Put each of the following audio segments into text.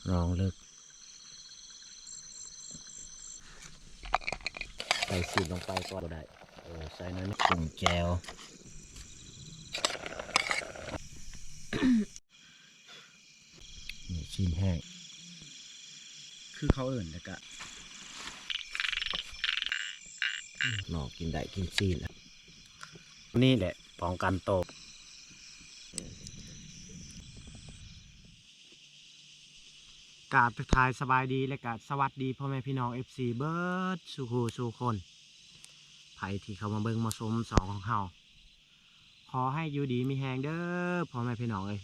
ໜອງເລິກ ໃສ່ຊີ້ນລົງໄປກ່ອນກໍໄດ້. ເອີ ໃສ່ໜ້ອຍໜຶ່ງ ປຸງແຈ່ວ. ນີ້ຊີ້ນແຫ້ງ ຄືເຂົາເອີ້ນ ແລ້ວກະນອກກິນໄດ້ ກິນຊີ້ນ ນີ້ແຫຼະປ້ອງກັນໂຕ. ກາບທັກທາຍສະບາຍດີ ແລະກະສະຫວັດດີພໍ່ແມ່ພີ່ນ້ອງ ເອັຟຊີ ເບິດສູ່ຜູ້ສູ່ຄົນ ໃຜທີ່ເຂົ້າມາເບິ່ງມາຊົມຊ່ອງຂອງເຮົາ ຂໍໃຫ້ຢູ່ດີມີແຮງເດີພໍ່ແມ່ພີ່ນ້ອງເອີຍ.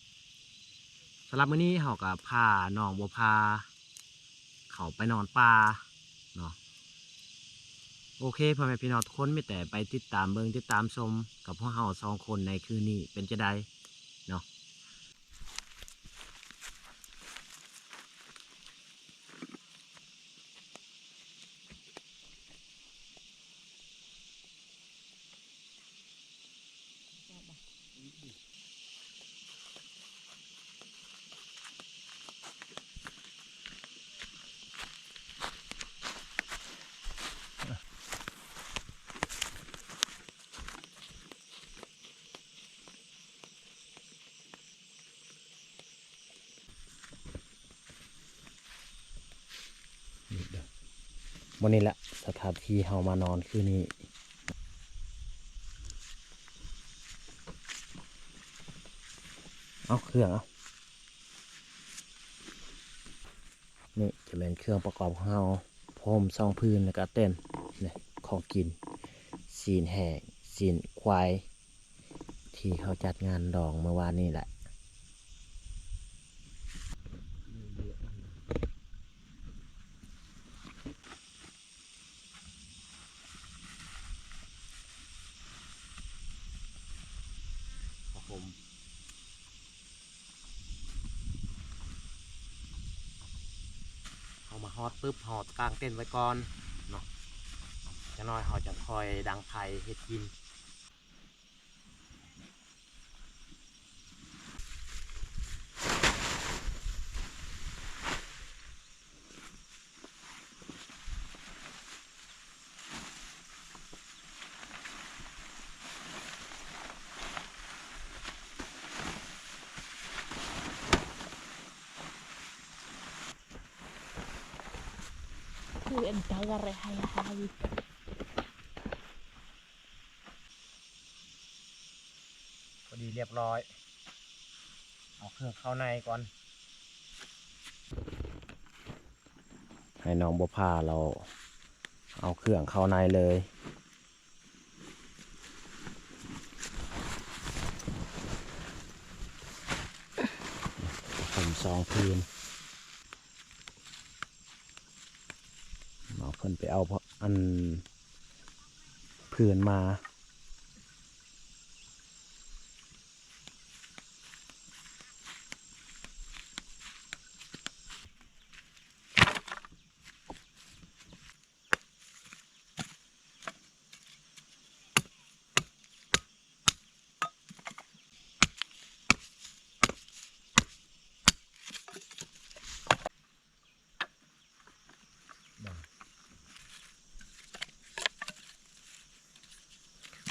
ສຳລັບມື້ນີ້ເຮົາກໍພານ້ອງບົວຜາເຂົ້າໄປນອນປ່າເນາະ. ໂອເຄ ພໍ່ແມ່ພີ່ນ້ອງທຸກຄົນ ມີແຕ່ໄປຕິດຕາມເບິ່ງຕິດຕາມຊົມກັບພວກເຮົາສອງຄົນໃນຄືນນີ້ເປັນຈັ່ງໃດເນາະ. ມື້ນີ້ລະສະຖານທີ່ເຮົາມານອນຄືນນີ້. ເອົາເຄື່ອງ ເອົາ ນີ້ຈະແມ່ນເຄື່ອງປະກອບຂອງເຮົາ ຜ້າຫົ່ມສອງຜືນ ແລ້ວກະເຕັນ ນີ້ຂອງກິນ ຊີ້ນແຫ້ງ ຊີ້ນຄວາຍ ທີ່ເຮົາຈັດງານດອງເມື່ອວານນີ້ແຫຼະ. ครับผม เฮามาฮอดปึ๊บ เฮากางเต็นท์ไว้ก่อนเนาะ จักหน่อยเฮาจั่งค่อยดังไฟเฮ็ดกิน. พอดีเรียบร้อย เอาเครื่องเข้าในก่อน ให้น้องบัวผาเราเอาเครื่องเข้าในเลย ผมสองผืน เนาะ เพิ่นไปเอาอันผืนมา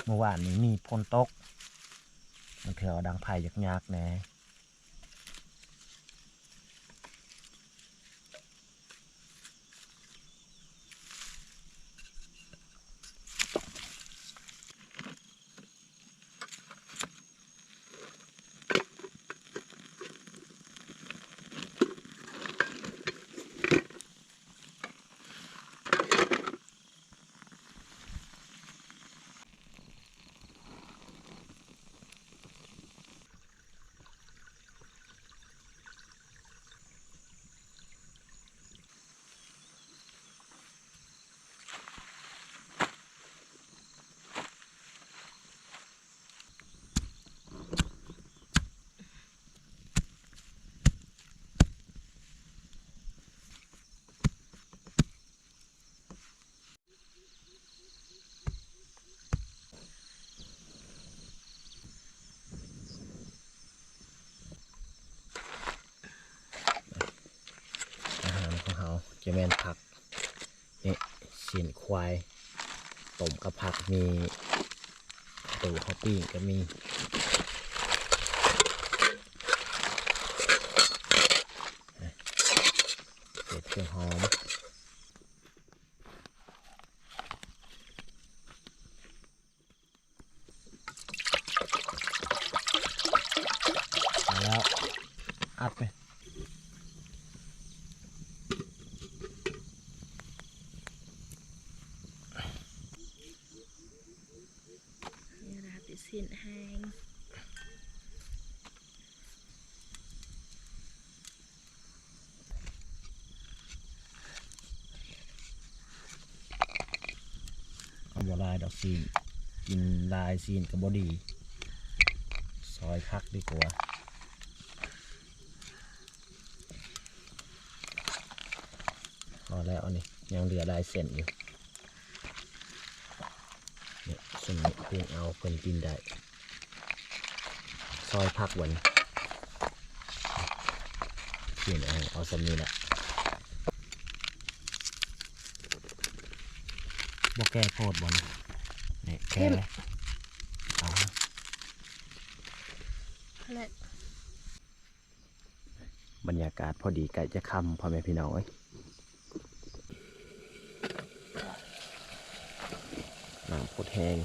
เมื่อวานนี้มีฝนตก มันเถื่อดังไฟยากๆแหน่ เ ຈະແມ່ນຜັກ ນີ້ ຊີ້ນຄວາຍ ຕົ້ມກັບຜັກ ມີໂຕເຮົາປີ້ງກໍມີ ເຮັດເຄື່ອງຫອມ. ເອົາແລ້ວ ອັດໄປ ນີ້ລາບຊີ້ນແຫ້ງ. ເອົາບໍ່ຫຼາຍດອກຊີ້ນ ກິນຫຼາຍຊີ້ນກໍບໍ່ດີ ຊອຍຜັກດີກວ່າ. ພໍແລ້ວ ອັນນີ້ຍັງເຫຼືອຫຼາຍເສັ້ນຢູ່ ນີ້ ສ່ວນນີ້ປຸງເອົາ ເພິ່ນກິນໄດ້. ຊອຍຜັກບັດນີ້ ຊີ້ນແຫ້ງ ເອົາສ່ຳນີ້ແຫຼະ ບໍ່ແກ່ໂພດບໍ່ນີ້ ນີ້ແກ່ແລ້ວ ເອົາ ພໍແລ້ວ. ບັນຍາກາດພໍດີໃກ້ຈະຄ່ຳ ພໍ່ແມ່ພີ່ນ້ອງເອີຍ ນ້ຳໂພດແຮງ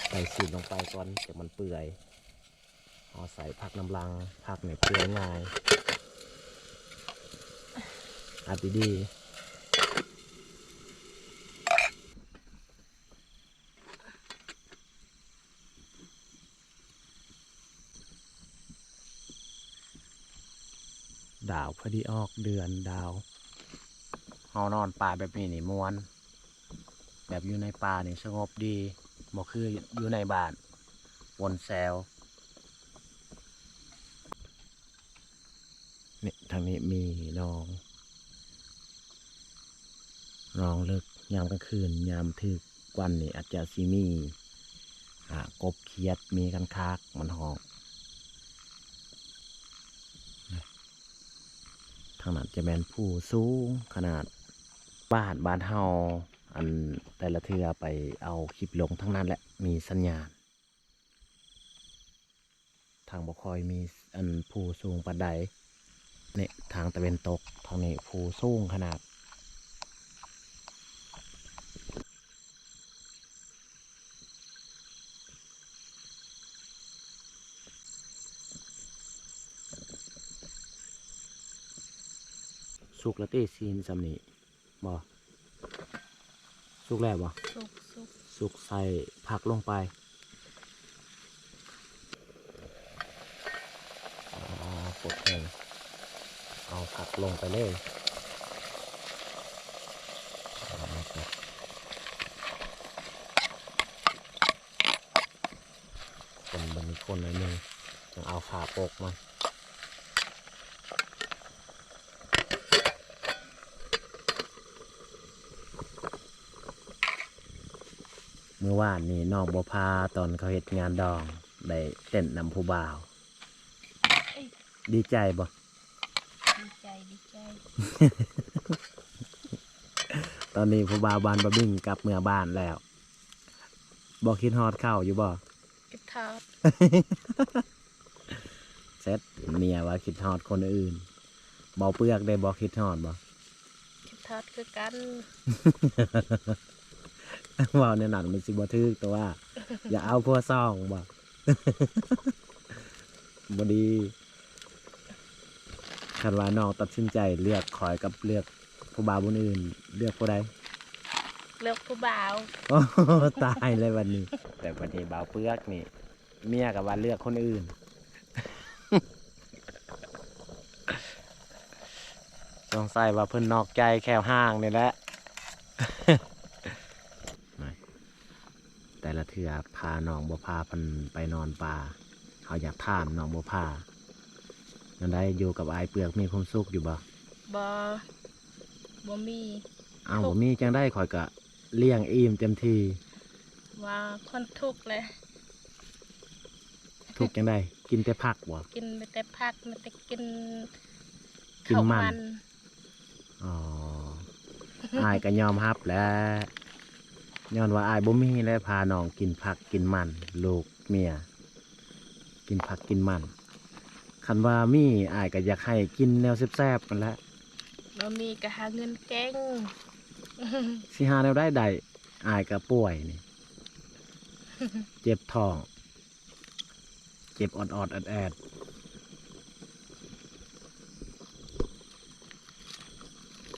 ໃສ່ຊີ້ນລົງໄປກ່ອນ ຈັກມັນເປື່ອຍ ເຮົາໃສ່ຜັກນຳຫຼັງ ຜັກນີ້ເປື່ອຍງ່າຍ ອັດດີໆ. ດາວພໍດີອອກ ເດືອນດາວ ເຮົານອນປ່າແບບນີ້ນີ້ມ່ວນ ແບບຢູ່ໃນປ່ານີ້ສະຫງົບດີ ບໍ່ຄືຢູ່ໃນບ້ານ ວົນແຊວ. ນີ້ ທາງນີ້ມີໜອງ ໜອງເລິກ ຍາມກາງຄືນ ຍາມຖືກວັນນີ້ອາດຈະຊິມີ ອ່າ ກົບຂຽດ ມີຄັນຄາກມັນຮ້ອງ. ທາງນັ້ນຈະແມ່ນພູສູງຂະໜາດ ບ້ານ ບ້ານເຮົາ ອັນ ແຕ່ລະເທື່ອໄປເອົາຄລິບລົງທາງນັ້ນແຫຼະ ມີສັນຍານ. ທາງບໍ່ຄ່ອຍມີ ອັນ ພູສູງປານໃດ. ນີ້ ທາງຕາເວັນຕົກ ທາງນີ້ພູສູງຂະໜາດ. ສຸກລະຕິ ຊີ້ນຊ່ຳນີ້. ບໍ່ ສຸກແລ້ວບໍ່? ສຸກ ສຸກ ສຸກ ໃສ່ຜັກລົງໄປ. ອ່າ ປົດແຫ້ງ ເອົາຜັກລົງໄປເລີຍ. ຄົນເບິ່ງ ຄົນໜ້ອຍໜຶ່ງ ຈັ່ງເອົາຝາປົກມາ. ມື້ວານນີ້ນ້ອງບົວພາ ຕອນເຂົາເຮັດງານດອງ ໄດ້ເຕັ້ນນຳຜູ້ບ່າວ. ເອີຍ ດີໃຈບໍ່? ດີໃຈ ດີໃຈ. ຕອນນີ້ຜູ້ບ່າວບ້ານບາບິງກັບເມືອບ້ານແລ້ວ ບໍ່ຄິດຮອດເຂົາຢູ່ບໍ່? ຄິດຮອດ. ເສັດ ເມຍວ່າຄິດຮອດຄົນອື່ນ. ເບົາເປືອກເດ້ ບໍ່ຄິດຮອດບໍ່? ຄິດຮອດຄືກັນ. ເວົ້າແນວນັ້ນມັນຊິບໍ່ຖືກຕົວະ. ຢາກເອົາຜົວສອງບໍ່? ບໍ່ດີ. ຄັນວ່ານ້ອງຕັດສິນໃຈເລືອກຂ້ອຍກັບເລືອກຜູ້ບ່າວຄົນອື່ນ ເລືອກຜູ້ໃດ? ເລືອກຜູ້ບ່າວ. ໂອ້ ຕາຍແລ້ວບັດນີ້. ແຕ່ບັດນີ້ບ່າວເປືອກນີ້ ເມຍກໍວ່າເລືອກຄົນອື່ນ. ສົງໄສວ່າເພິ່ນນອກໃຈແຂ້ວຫ້າງນີ້ແຫຼະ. ແຕ່ລະເທື່ອພານ້ອງບົວພາເພິ່ນໄປນອນປ່າ ເຮົາຢາກຖາມນ້ອງບົວພາ ແນວໃດ ຢູ່ກັບອ້າຍເປືອກມີຄວາມສຸກຢູ່ບໍ່? ບໍ່ ບໍ່ມີ. ອ້າວ ທຸກ ບໍ່ມີຈັ່ງໃດ ຂ້ອຍກະລ້ຽງອີ່ມເຕັມທີ່. ວ່າຄົນທຸກແຫຼະ. ທຸກຈັ່ງໃດ? ກິນແຕ່ຜັກບໍ່? ກິນແຕ່ຜັກ ມີແຕ່ກິນ ກິນມັນ ເຂົ້າມັນ. ອໍ ອ້າຍກໍຍອມຮັບແຫຼະ ຍ້ອນວ່າອ້າຍບໍ່ມີແຫຼະ ພານ້ອງກິນຜັກກິນມັນ ລູກເມຍກິນຜັກກິນມັນ. ຄັນວ່າມີ ອ້າຍກໍຢາກໃຫ້ກິນແນວແຊບໆຫັ້ນແຫຼະ. ບໍ່ມີກໍຫາເງິນເກັ່ງ. ຊິຫາແນວໃດໄດ້? ອ້າຍກໍປ່ວຍນີ້ ເຈັບທ້ອງ ເຈັບອອດໆແອດໆ.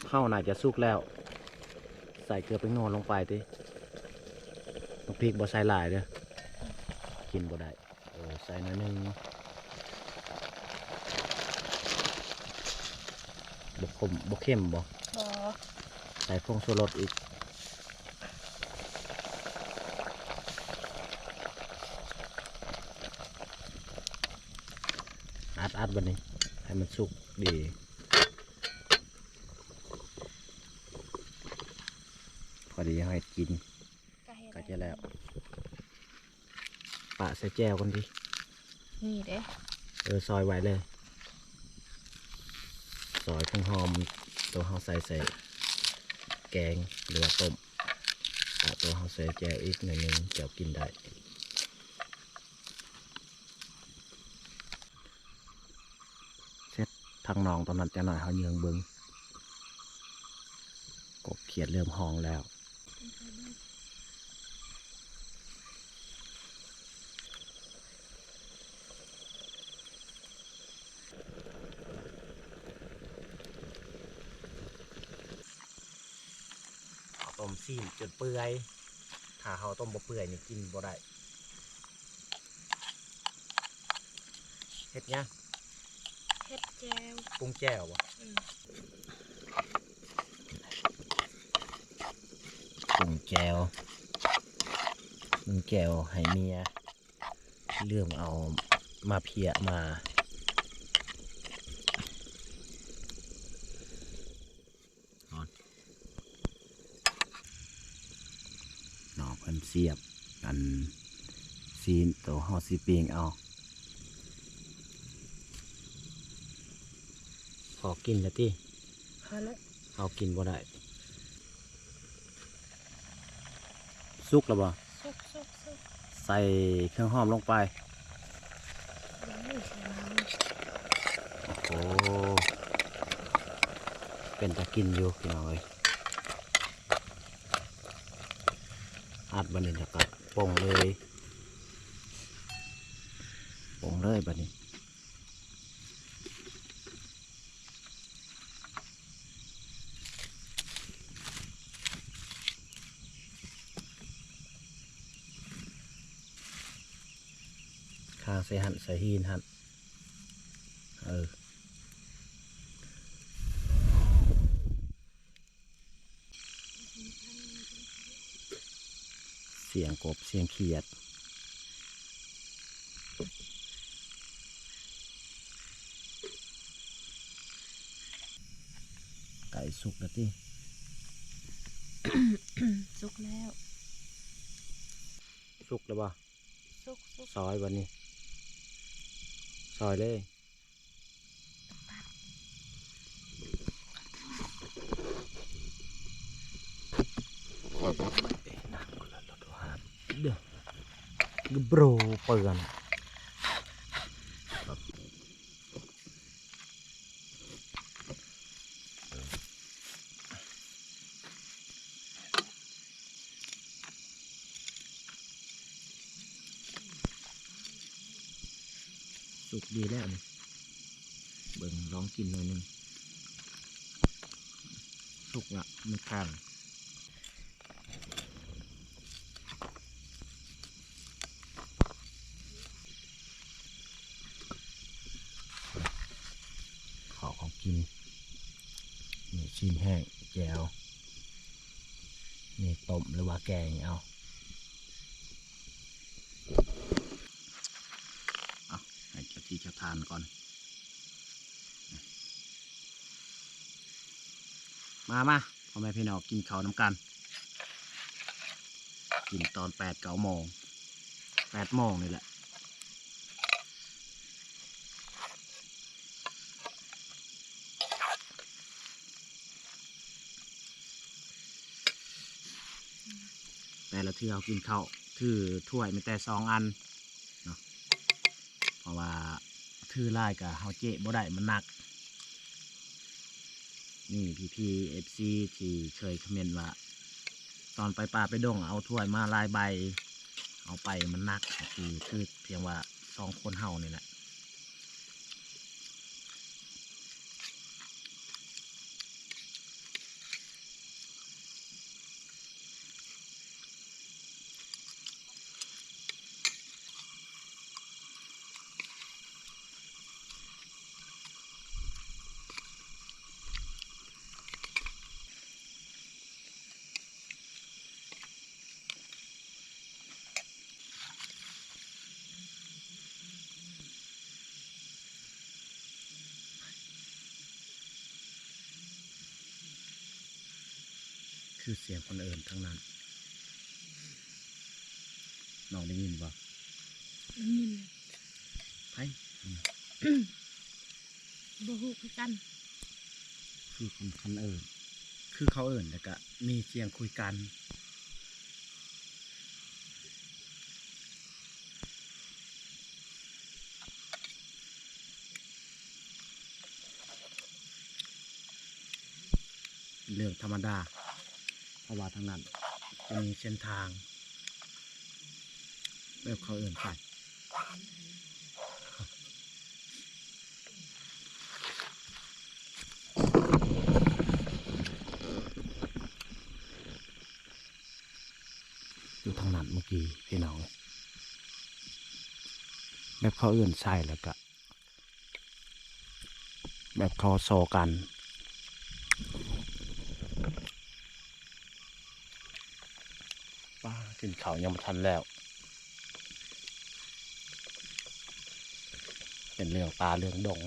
ເຂົ້າໜ້າຈະສຸກແລ້ວ ໃສ່ເກືອແປ້ງນົວລົງໄປຕິ. ໝາກພິກບໍ່ໃສ່ຫຼາຍເດີ້ ກິນບໍ່ໄດ້. ເອີ ໃສ່ໜ້ອຍໜຶ່ງ ບໍ່ຂົມ ບໍ່ເຄັມບໍ່? ບໍ່. ໃສ່ຜົງຊູລົດອີກ. ອັດໆ ບັດນີ້ໃຫ້ມັນສຸກດີ ພໍດີເຮົາເຮັດກິນ ໃກ້ຈະແລ້ວ. ປະໃສ່ແຈ່ວກ່ອນຕິ. ນີ້ເດ້ ເອີ ຊອຍໄວ້ເລີຍ ຊອຍຫອມໆ ໂຕເຮົາໃສ່ ໃສ່ແກງ ຫຼືວ່າຕົ້ມ ປະໂຕເຮົາໃສ່ແຈ່ວອີກໜ້ອຍໜຶ່ງ ແຈ່ວກິນໄດ້. ເສັດທາງນ້ອງຕອນນັ້ນ ຈັກໜ້ອຍເຮົາເຍືອງເບິ່ງ ກົບຂຽດເລີ່ມຮ້ອງແລ້ວ. ເອົາຕົ້ມຊີ້ນຈົນເປື່ອຍ ຖ້າເຮົາຕົ້ມບໍ່ເປື່ອຍນີ້ກິນບໍ່ໄດ້. ເຮັດຫຍັງ? ເຮັດແຈ່ວ ປຸງແຈ່ວບໍ່? ອືມ ປຸງແຈ່ວ ປຸງແຈ່ວໃຫ້ເມຍ ລືມເອົາໝາກເພຍມາ. ນ້ອງເພິ່ນສຽບອັນຊີ້ນໂຕເຮົາຊິປີ້ງເອົາ. ພໍກິນແລ້ວຕິ? ພໍແລ້ວ ເຮົາກິນບໍ່ໄດ້. ສຸກແລ້ວບໍ່? ສຸກໆໆ ໃສ່ເຄື່ອງຫອມລົງໄປ. ໂອ້ໂຫ ເປັນຕາກິນຢູ່ພີ່ນ້ອງເອີຍ. ອັດບັດນີ້ແລ້ວກໍປົງເລີຍ ປົງເລີຍບັດນີ້. ຄາງໃສ່ຫັ້ນ ໃສ່ຫີນຫັ້ນ ເອີ. ສຽງກົບ ສຽງຂຽດ. ໄກ່ສຸກແລ້ວຕິ? ສຸກແລ້ວ. ສຸກແລ້ວບໍ່? ສຸກໆ. ຊອຍບັດນີ້ ຊອຍເລີຍ. ເດີ ໂບຣ ເປື້ອນ. ສຸກດີແລ້ວນີ້ ເບິ່ງລອງກິນໜ້ອຍໜຶ່ງ. ສຸກລະ ມັນຄ້າງ. ເຂົ້າຂອງກິນ ມີຊີ້ນແຫ້ງ ແຈ່ວ ມີຕົ້ມ ຫຼືວ່າແກງເອົາ. ເອົາ ໃຫ້ເຈົ້າທີ່ເຈົ້າທານກ່ອນ. ມາ ມາ ພໍ່ແມ່ພີ່ນ້ອງ ກິນເຂົ້ານຳກັນ. ກິນຕອນແປດເກົ້າໂມງ ແປດໂມງນີ້ແຫຼະ. ທີ່ເຮົາກິນເຂົ້າ ຖືຖ້ວຍມີແຕ່ສອງອັນເນາະ ເພາະວ່າຖືຫຼາຍກະເຮົາເຈະບໍ່ໄດ້ ມັນໜັກ. ມີພີ່ໆ ເອັຟຊີ ທີ່ເຄີຍຄອມເມັນວ່າ ຕອນໄປປ່າໄປດົງເອົາຖ້ວຍມາຫຼາຍໃບ ເອົາໄປມັນໜັກ ຄືຖືພຽງວ່າສອງຄົນເຮົານີ້ແຫຼະ. ຄືສຽງຄົນເອີ້ນທາງນັ້ນ ນ້ອງໄດ້ຍິນບໍ່? ໄດ້ຍິນ. ໃຜ? ບໍ່ຮູ້ຄືກັນ. ຄືຄົນ ຄົນເອີ້ນ ຄືເຂົາເອີ້ນ ແລ້ວກະມີສຽງຄຸຍກັນ. ເປັນເລື່ອງທຳມະດາ ເພາະວ່າທາງນັ້ນຈະມີເສັ້ນທາງ ແບບເຂົາເອີ້ນໄປ ຢູ່ທາງນັ້ນເມື່ອກີ້ພີ່ນ້ອງ ແບບເຂົາເອີ້ນໃສ່ ແລ້ວກະ ແບບເຂົາຊໍກັນ. ປ້າ ກິນເຂົ້າຍັງບໍ່ທັນແລ້ວ ເປັນເລື່ອງປ່າເລື່ອງດົງ.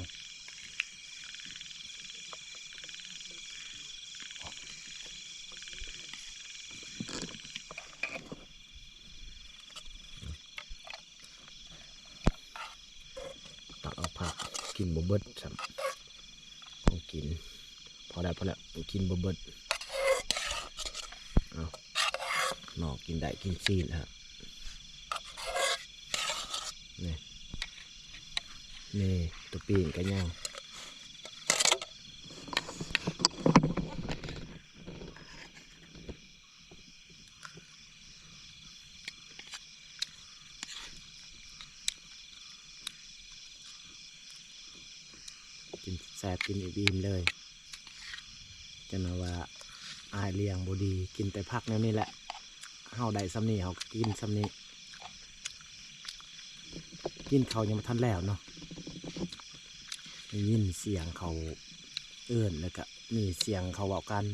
ຕັກເອົາຜັກ ກິນບໍ່ເບິດຊ້ຳ ຂອງກິນ ພໍແລ້ວ ພໍແລ້ວ ກິນບໍ່ເບິດ. ເອົາ ນອກກິນໄດ້ ກິນຊີ້ນຫັ້ນ ນີ້ ນີ້ ຕົວປີ້ງກະຍັງ. ກິນແຊບ ກິນອີ່ມໆ ເລີຍ ຈັ່ງວ່າອ້າຍລ້ຽງບໍ່ດີ ກິນແຕ່ຜັກແນວນີ້ແຫຼະ ເຮົາໄດ້ຊ່ຳນີ້ ເຮົາກະກິນຊ່ຳນີ້. ກິນເຂົ້າຍັງບໍ່ທັນແລ້ວເນາະ ໄດ້ຍິນສຽງເຂົາເອີ້ນ ແລ້ວກະມີສຽງເຂົາເວົ້າກັນ.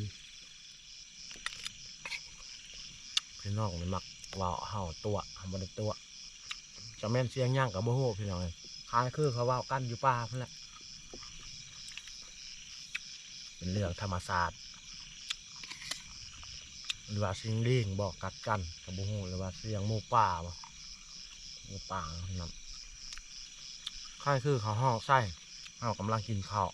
ພີ່ນ້ອງມັກເວົ້າເຮົາຕົວະ ເຮົາບໍ່ໄດ້ຕົວະ ຈະແມ່ນສຽງຫຍັງກະບໍ່ຮູ້ພີ່ນ້ອງເອີຍ ຄ້າຍຄືເຂົາເວົ້າກັນຢູ່ປ່າພຸ້ນແຫຼະ. ເປັນເລື່ອງທຳມະຊາດ ຫຼືວ່າຊິງລີງບໍ່ກັດກັນກະບໍ່ຮູ້ ຫຼືວ່າສຽງໝູປ່າບໍ່ ໝູປ່ານັ້ນ ຄ້າຍຄືເຂົາຮ້ອງໃສ່ ເຮົາກຳລັງກິນເຂົ້າ.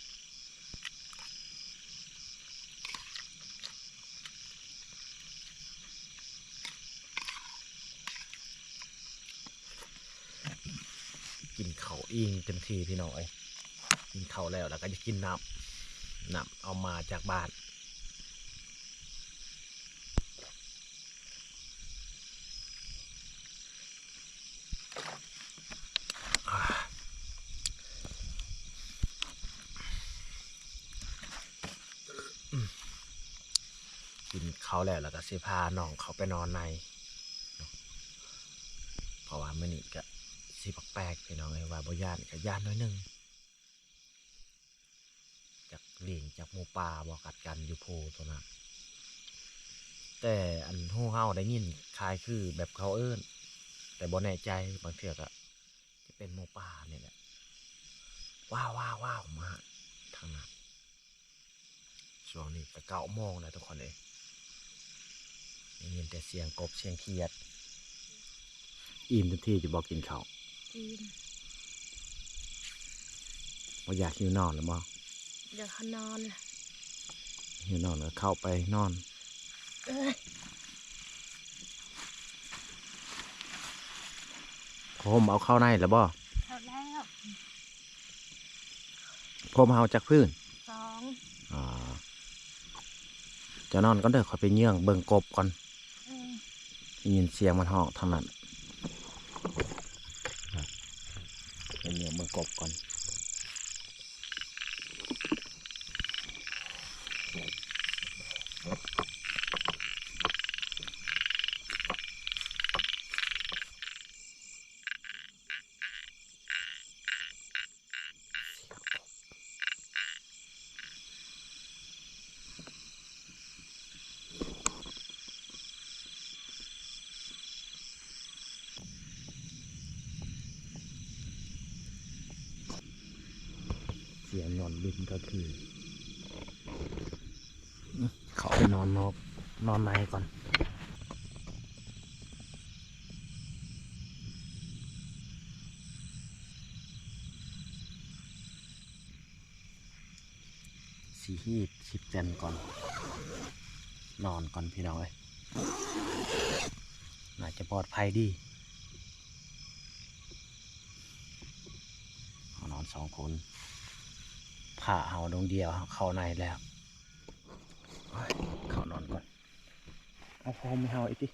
ກິນເຂົ້າອີ່ມເຕັມທີ່ພີ່ນ້ອງເອີຍ ກິນເຂົ້າແລ້ວ ແລ້ວກະຈະກິນນ້ຳ ນ້ຳເອົາມາຈາກບ້ານ. ກິນເຂົ້າແລ້ວ ແລ້ວກະຊິພານ້ອງເຂົ້າໄປນອນໃນ ເພາະວ່າມື້ນີ້ກະຊິແປກໆ ພີ່ນ້ອງເອີຍ ວ່າບໍ່ຢ້ານກະຢ້ານໜ້ອຍໜຶ່ງ. ຈັກລີງຈັກໝູປ່າບໍ່ກັດກັນຢູ່ພູໂຕນັ້ນ ແຕ່ອັນຫູເຮົາໄດ້ຍິນຄ້າຍຄືແບບເຂົາເອີ້ນ ແຕ່ບໍ່ແນ່ໃຈ ບາງເທື່ອກະຈະເປັນໝູປ່ານີ້ແຫຼະ ວ້າວໆໆ ມາທາງນັ້ນ. ຊ່ວງນີ້ກະເກົ້າໂມງແລ້ວທຸກຄົນເອີຍ ໄດ້ຍິນແຕ່ສຽງກົບສຽງຂຽດ. ອີ່ມເຕັມທີ່ຢູ່ບໍ່ ກິນເຂົ້າ? ອີ່ມ. ບໍ່ຢາກ ຫິວນອນແລ້ວບໍ່? ຢາກນອນ. ຫິວນອນກະເຂົ້າໄປນອນ. ເອີຍ. ຫົ່ມເອົາເຂົ້າໃນແລ້ວບໍ່? ເຂົ້າແລ້ວ. ຜົມເຮົາຈັກພື້ນ? ສອງ. ອໍ ເຈົ້ານອນກ່ອນເດີ ຂ້ອຍໄປເຍືອງເບິ່ງກົບກ່ອນ. ເອີ ໄດ້ຍິນສຽງມັນຮ້ອງທາງນັ້ນ. ໄປເຍືອງເບິ່ງກົບກ່ອນ. ສຽງໜອນບິນກໍຄື ເຂົ້າໄປນອນນອກ ນອນໃນກ່ອນ. ຊິຮີບ ຊິແຕ່ນກ່ອນ ນອນກ່ອນພີ່ນ້ອງເອີຍ ໜ້າຈະປອດໄພດີ. ເຮົານອນສອງຄົນ ພະເຮົາດົງດຽວ ເຮົາເຂົ້າໃນແລ້ວ. ໂອ້ຍ ເຂົ້ານອນກ່ອນ. ເອົາຜ້າຫົ່ມໃຫ້ເຮົາອີກຕິ.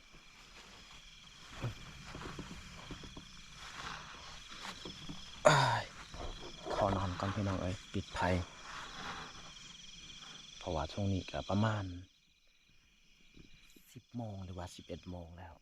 ອ້າຍ ຂໍນອນກ່ອນພີ່ນ້ອງເອີຍ ປິດໄຟ ເພາະວ່າຊ່ວງນີ້ກໍປະມານສິບໂມງ ຫຼືວ່າສິບເອັດໂມງແລ້ວ.